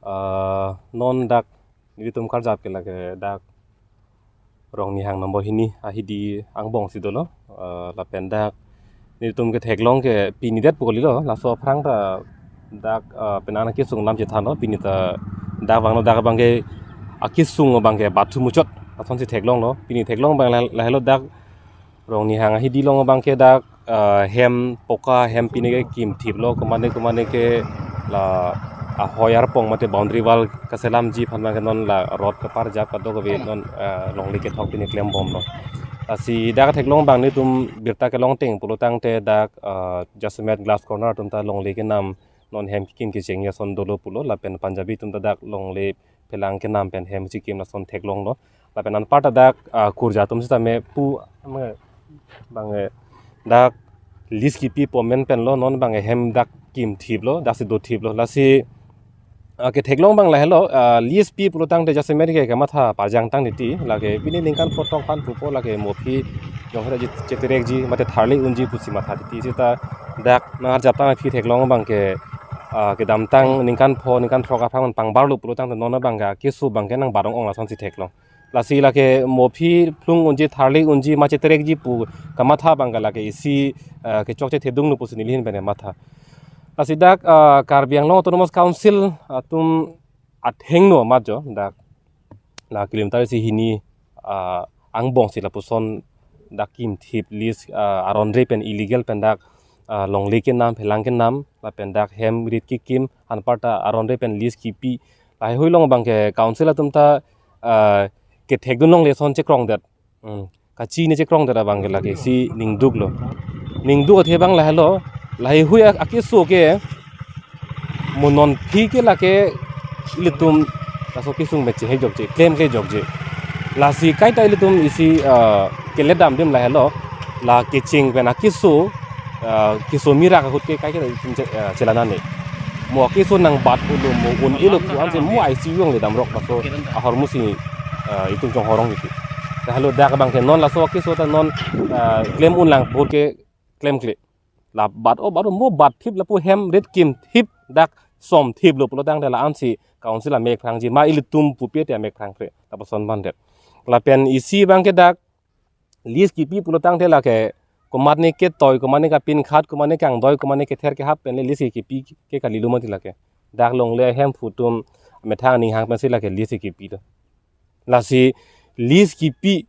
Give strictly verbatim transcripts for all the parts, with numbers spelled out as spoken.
Ah, non dak nelitum karjap ke lake dak Rongnihang number hini ahidi angbong si dolo. Ah, lapen dak nelitum ketheklong ke pini det pu kalilo, laso aphrang ta dak, ah, penang akesung lam chethanlo, pini ta dak vanglo, dak abang ke akesung abang ke bathroom muchot, lasonsi theklonglo. Pini theklong abang lah-, lahelo dak Rongnihang ahidi along abang ke dak, ah, hem poka hem pine kekim thiplo, komane komane ke la ahoi arpong mate boundary wall kaselamji aphan abang ke non la rod kaparjap kadokave non, ah, longle kethok pine klembomlo. Lasi dak theklong abang nelitum birta kelong teng pulo tangte dak, ah, Jasemet Glass Corner atum ta longle kenam, non hem kekim kecheng ason dolo pulo, lapen Punjabi atum ta dak longle phelang kenam pen hem chikim lason theklonglo. Lapen anparta dak, ah, kurja atum sitame pu, abang ke, abang ke dak lease kipi pu amen penlo, non abang ke hem dak kim thiplo, daksi do thiplo. Lasi, ah, ketheklong abang lahelo, ah, lease pi pulo tangte Jasemet ke kamatha parjang tang titi, lake pini ningkan pho throk aphan pupo, lake mo aphi jongsi cheterekji mate tharli unji pusi matha titi, seta dak nangarjap tang aphi theklong abang ke, ah, kedamtang ningkan pho ningkan throk aphan pangbarlo pulo tangte non abang ke keso abang ke nang barong ong lasonsi theklong. Lasi lake mo aphi phlung unji tharli unji ma cheterekji pu kamatha abang ke lake isi, ah, kechokche thedunglo pusi neli ahin pen matha. Lasi dak, ah, Karbi Anglong Autonomous Council atum athengno amat jo dak la kilometer isi hini, ah, angbong si lapuson dak kim thip lease, ah, aron re pen illegal pen dak, ah, longle kenam phelang kenam lapen dak hem rit kekim anparta aron re pen lease kipi, laheihui along abang ke council atum ta, ah, kethekdun longle ason chekrongdet. Hmm. Kachini chekrongdet abang ke lake si ningduklo. Ningduk athe abang lahelo, laheihui a-, akeso ke mo non aphi ke lake ilitum laso kesung pen chehek jokje, klemkle jokje. Lasi kaita ilitum isi, ah, keledam adim lahelo, la kecheng pen akeso, ah, keso mirak ahut ke kaike ilitum che-, ah, chelanane. Mo akeso nang bat ulo mo un-elo pu ansi mo I C U along le damrok laso ahormu si, ah, itum chonghorong iti. Lahelo dak abang ke non laso akeso ta non, ah, klem unlang pur ke klemkle. La bat o bat o mo bat thip lapu hem rit kim thip dak som thiplo pulo tangte la ansi council amek phrangji ma ilitum pupe te amek phrangpre lapuson bandet. Lapen isi abang ke dak lease kipi pulo tangte lake komatne ketoi, komatne kapin khat, komatne kangdoi, komatne kether kehap pen le lease kipi ke kalilo mati lake. Dak longle hemphu atum methang aning hang pensi lake lease kipi do. Lasi lease kipi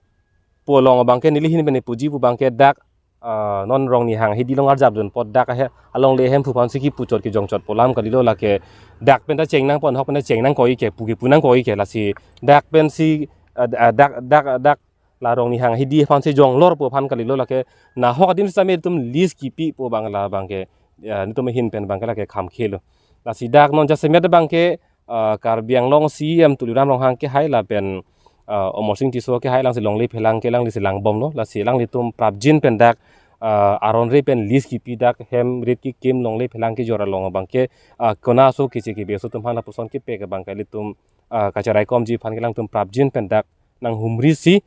pu along abang ke neli ahin pen puji pu abang ke dak, ah, non Rongnihang ahidi along arjapdun apot dak ahe alongle hemphu aphansi kipuchot kijongchot pu alam kalilo, lake dak pen ta cheng nangpo, ahok pen ta cheng nangkok-i ke, pu kepu nangkok-i ke, lasi dak pensi, ah, ah, dak, dak, dak la Rongnihang ahidi aphansi jonglor pu aphan kalilo, lake nahok adim sitame itum lease kipi pu abang la abang ke, ah, nelitum ahin pen abang ke lake khamkhelo. Lasi dak non Jasemet abang ke, ah, Karbi Anglong C E M Tuliram Ronghang kehai lapen, ah, Amarsing Tisso kehai alangsi longle phelang ke alanglisi langbomlo. Lasi alanglitum prapjin pen dak, ah, aron re pen lease kipi dak hem rit kekim longle phelang kejor along abang ke, ah, kona aso keche kebe aso atum aphan lapuson kepek abang ke ilitum, ah, kacheraikomji aphan ke alangtum prapjin pen dak nanghumri si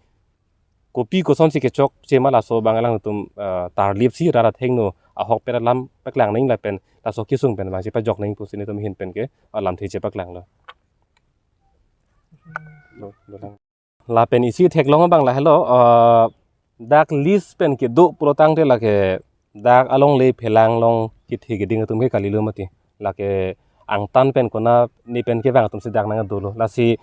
kopi kosonsi kechokche ma laso abang alangtum, ah, tarlip si rat athengno ahok pen alam paklang nangji lapen laso kesung pen abang chepajok nangji pusi nelitum ahin pen ke alamthe chepaklanglo. Lapen isi theklong abang lahelo, ah, dak lease pen kedo pulo tangte lake dak alongle phelang along kethe keding atum ke kalilo mati. Lake angtan pen kona ne pen kevang atumsi dak nangdolo. Lasi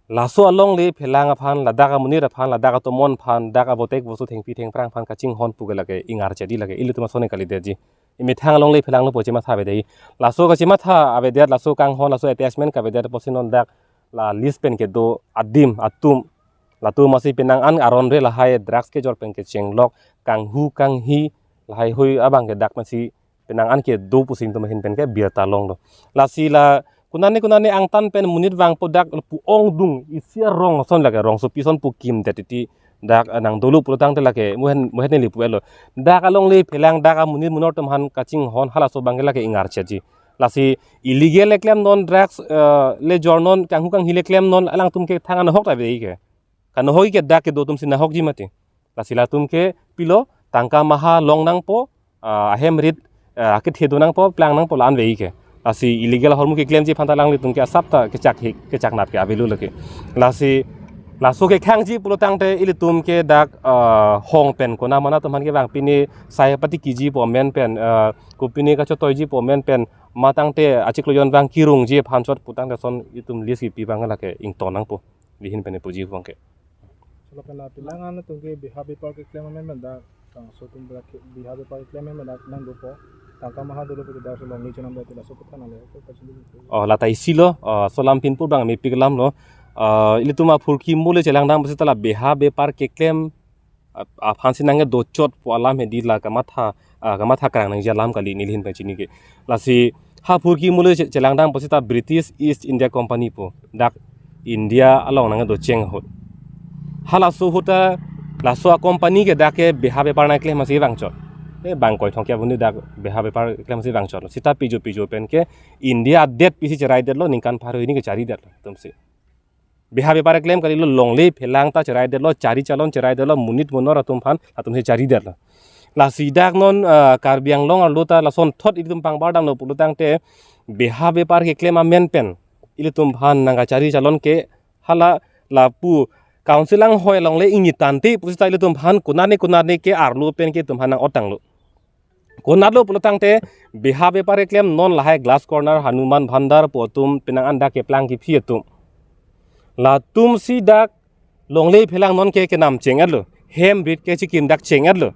laso alongle phelang aphan, ladak amonit aphan, ladak atomon aphan, dak avotek voso thengpi thengphrang aphan kachinghon pu ke lake ingarche di, lake ilitum ason kalidetji. Imethang alongle phelanglo pu chematha avedet. Laso kachematha avedet, laso kanghon, laso attachment kavedet apotsi non dak la lease pen kedo adim atum, latum asi penang an aron re lahai drugs kejor pen kechenglok, kanghu kanghi, laheihui abang ke dak masi penang an kedo pusi nelitum ahin pen ke birta longlo. Lasi la konane konane angtan pen monit vangpo dak lapu ongdung isi arong ason lake rongsopi ason pu kimdet titi dak, eh, nangdolo pulo tangte lake mohen mohen neli pu-etlo. Dak alongle phelang dak amonit munor atum aphan kachinghon halaso abang ke lake ingarcheji. Lasi illegal le klem non, drugs, eh, le jor non, kanghu kanghi le klem non, alangtum ke thang anahok ta ave ke. Kanahok ke dak kedo atumsi nahokji mati. Lasi latum ke pilo tangka maha long nangpo, ah, ahem rit, ah, akethe do nangpo, plang nangpo la-an ave ke. Lasi illegal ahormu keklemji aphan ta alanglitum ke asap ta kechak hik, kechak nat ke avelo lake. Lasi laso kekhangji pulotangte ilitum ke dak, ah, hong pen kona mana atum aphan kevang, pine sai pati kiji pu amen pen, ah, kopine kachetoiji pu amen pen, matangte achiklo jon vang kirungji aphan chot putangte lason itum list kipi abang lake ington nangpo. Dihin pen puji abang ke. Solo pen la pilang an atum ke beha bepar keklem amen pen dak, tangso atum dak ke beha bepar keklem amen dak nang dopo. Tangka maha dolo pu dak so longle chonam dak laso kotha nang le ko kachini. Oh, la ta isi lo, ah, laso alam pinpur abang mepik alam lo. Ah, ilitum aphurkimo le chelangdam pusita la beha bepar keklem ap-, aphansi nangke dochot pu alam hedi, la kamatha, ah, kamatha krang nangji alam kali neli ahin pachini ke. Lasi ha aphurkimo le che-, chelangdam pusita British East India Company pu dak India along nangke docheng ahut. Halaso ahut ta laso acompany ke dak ke beha bepar nangklem masi vangchot. Eh, bang koi thongkia buni dak beha bepar klem masi vangchot. Sita pijo pijo pen ke India adet pisi cherai detlo, ningkan pharo hini ke chari detlo atumsi. Beha bepar keklem kalilo, longle phelang ta cherai detlo, chari chalon cherai detlo, monit monor atum aphan atumsi chari detlo. Lasi dak non, ah, Karbi Anglong arlo ta lasonthot ilitum pangbar damlo pulotangte beha bepar keklem amen pen ilitum aphan nangkachari chalon ke hala lapu council anghoi along le ingni tangte pusita ilitum aphan konane konane ke arlo pen ke itum aphan nang-otanglo. Konatlo pulotangte beha bepar keklem non lahai Glass Corner, Hanuman Bhandar pu atum, penang an dak keplang kephi atum. Latumsi dak longle phelang non ke kenam cheng-etlo. Hem rit kechikim dak cheng-etlo.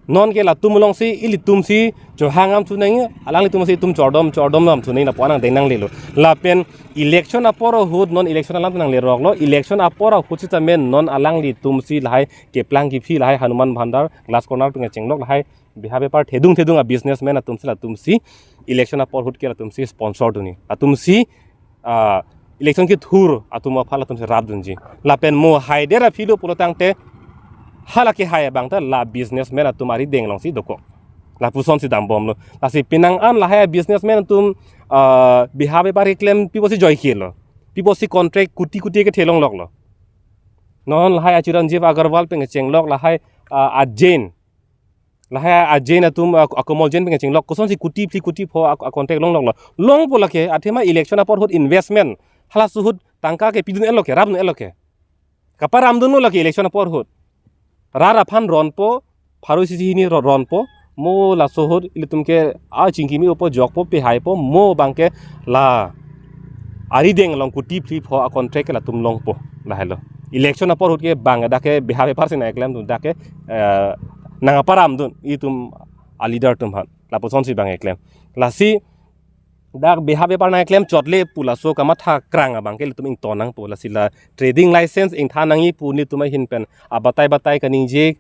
Non ke latum alongsi ilitumsi chohang am chunang, alanglitumsi itum chordom chordom am chunang lapu anang deng nanglelo. Lapen election apor ahut non election alam nangleroklo. Election apor ahut sitame non alanglitumsi lahai keplang kephi lahai Hanuman Bhandar, Glass Corner pu kachenglok lahai beha bepar thedung thedung a businessman atumsi latumsi election apor ahut ke latumsi sponsor dunji. Latumsi, ah, election kethur atum aphan latumsi rapdunji. Lapen mo haidet aphi lo pulotangte hala kehai abang ta la businessman atum arideng alongsi dokok. Lapusonsi dambomlo. Lasi penang an lahai businessman atum, ah, beha bepar keklem pi pusi joike lo. Pi pusi contract kuti kuti kethe longloklo. Non lahai a Chiranjeev Agarwal pu kachenglok lahai, ah, a Jain. Lahai a Jain atum, ah, a Kamal Jain pu kachenglok kosonsi kuti phli kuti pho a, a contract longloklo. Longpo lake, athema election apor ahut investment. Halaso ahut tangka ke pidun-etlo ke, rapdun-etlo ke. Kaparamdunlo lake election apor ahut. Rat aphan ronpo, pharo isi hini ro-, ronpo, mo laso ahut ilitum ke a chingkimi upo jokpo pehaipo, mo abang ke la arideng along kuti phli pho a contract ke latum longpo, lahailo. Election apor ahut ke bang dak ke beha bepar si nangklem atum dak ke, eh, nangparamdun itum a leader atum aphan. Lapusonsi bang keklem. Lasi dak beha bepar nangklem chot le pu laso kamatha krang abang ke ilitum ington nangpo, lasi la trading license ingthan nangji pu nelitum ahin pen abatai batai kaningje,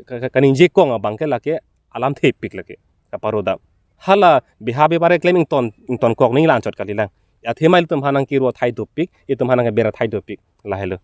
ka-, ka-, kaningje kong abang ke lake alam thepik lake. Kaparodam. Hala beha bepar keklem ington, ingtonkok nangji la anchot kalilang. Athema ilitum aphan nangkiro athai dopik, itum aphan nangkebera athai dopik. Lahailo.